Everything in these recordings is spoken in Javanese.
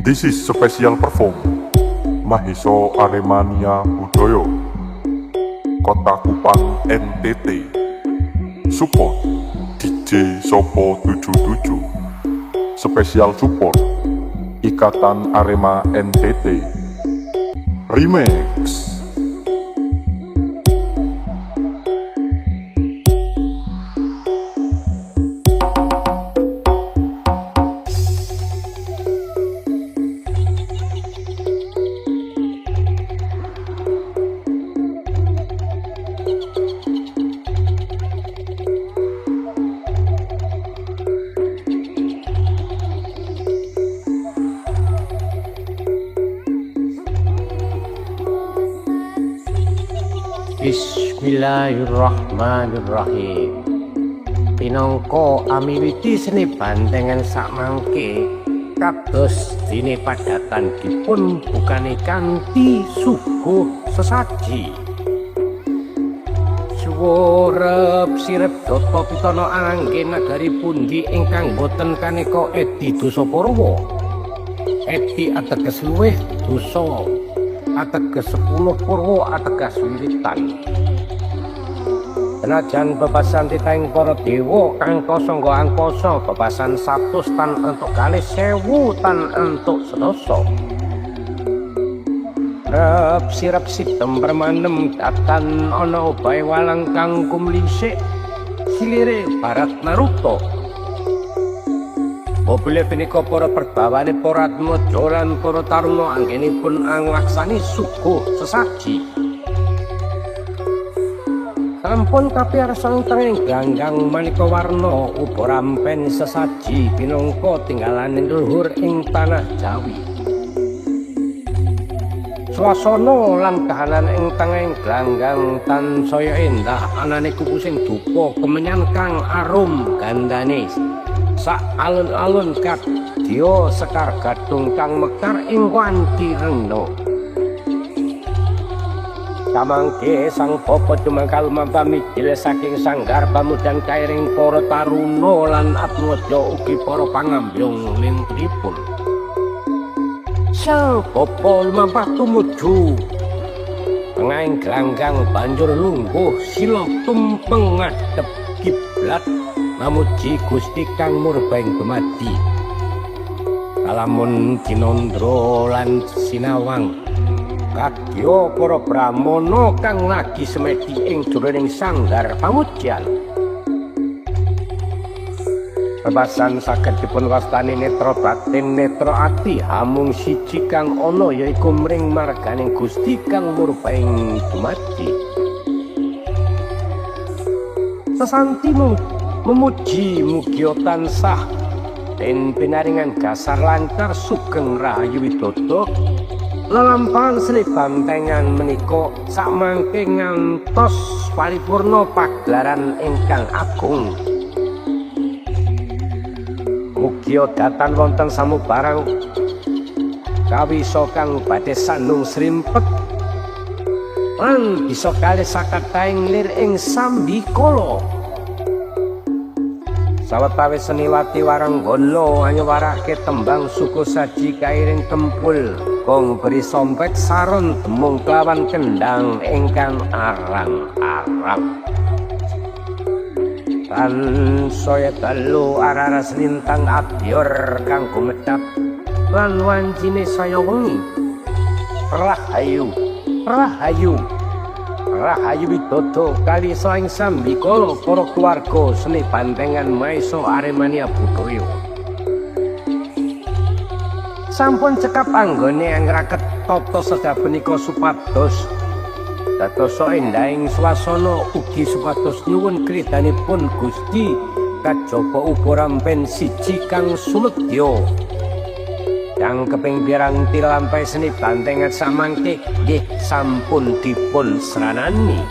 This is special perform Mahesa Aremania Budaya, Kota Kupang, NTT. Support DJ Sopo 77. Special support Ikatan Arema NTT. Remix. Bismillahirrahmanirrahim. Pinangka amiwiti seni bantengan sakmangke kados dene padatan dipun bukani kanthi suguh sesaji. Suworep sirep data pitana angge nagari pundi ingkang boten kaneka edi dosa Purwa. Edi ateges luwih, dosa ateges 10, purwa ateges wiritan. Senajan bebasan titahing para dewa kang kasangga angkasa, bebasan 100 tan entuk kalih 1000 tan entuk sedasa. Rep sirep sitem permanem datan ana obahe walang kang kumlisik silire barat Naruto. Mobile punika para perbawane para atmaja lan para taruna anggenipun anglaksani suguh sesaji. Sampun kapiyarsan tenging glanggang maneka warna uba rampen sesaji pinangka tinggalaning leluhur ing tanah Jawi. Swasana lan kahanan ing tengahing glanggang tansaya endah anane kupusing dupa kemenyan kang arum gandane. Sak alun-alun kadya sekar gadhung kang mekar ing wanci rena. Kamangke sang bapa tumangkal pamijil saking sanggar pamudan kairing para taruna lan atmaja ugi para pangambyong lintripun. Sang bapa lumampah tumuju tengahing glanggang banjur lungguh sila tumpeng ngadhep kiblat mamuji Gusti kang murbaing dumadi. Kalamun Kinandra lan Sinawang kadya para brahmana kang lagi semedi ing jroning sanggar pamujan. Bebasan saged dipun wastani netra batin netra ati hamung siji kang ana yaiku mring marganing Gusti kang murbaing dumadi. Sesanti memuji mugia tansah den pinaringan dasar lancar sugeng rahayu widodo. Lelampahan seni bantengan menika sakmangke ngantos paripurna pagelaran ingkang agung. Mugia datan wonten samubarang kawisa kang badhe sandung srimpet lan bisa kalih sakathahing lir ing sambikala. Sawetawis seniwati waranggana anyuwarake tembang suku saji kairing kempul gong beri sompet saron demung kelawan kendang ingkang arang-arang. Lan saya dalu araras lintang abyor kang gumedhap lan wancine saya wengi. Rahayu, rahayu, rahayu widodo kali saing sambikala para keluarga seni bantengan Mahesa Aremania Budaya. Sampun cekap anggone angraket tata seda punika supados dadosa endahing swasana ugi supados nyuwun kridanipun Gusti kajaba uba rampen siji kang sumedya. Kang keping piranti lampahi seni bantengan samangke nggih sampun dipun sranani.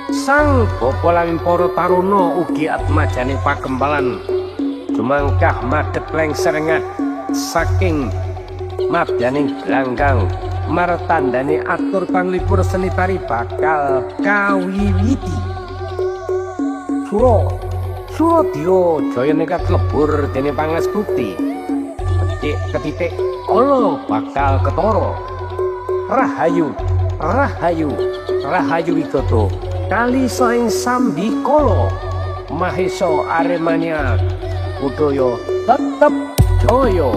Sang bapa lan para taruna ugi atmajane pakempalan jumangkah madhep lengser saking madyaning glanggang martandane atur panglipur seni tari bakal kawiwiti. Sura Suradya jaya nekat lebur dene pangastuti. Titik ketitik ala bakal ketara. Rahayu, rahayu, rahayu widodo kali saing sambikala. Mahesa Aremania Budaya tetep jaya.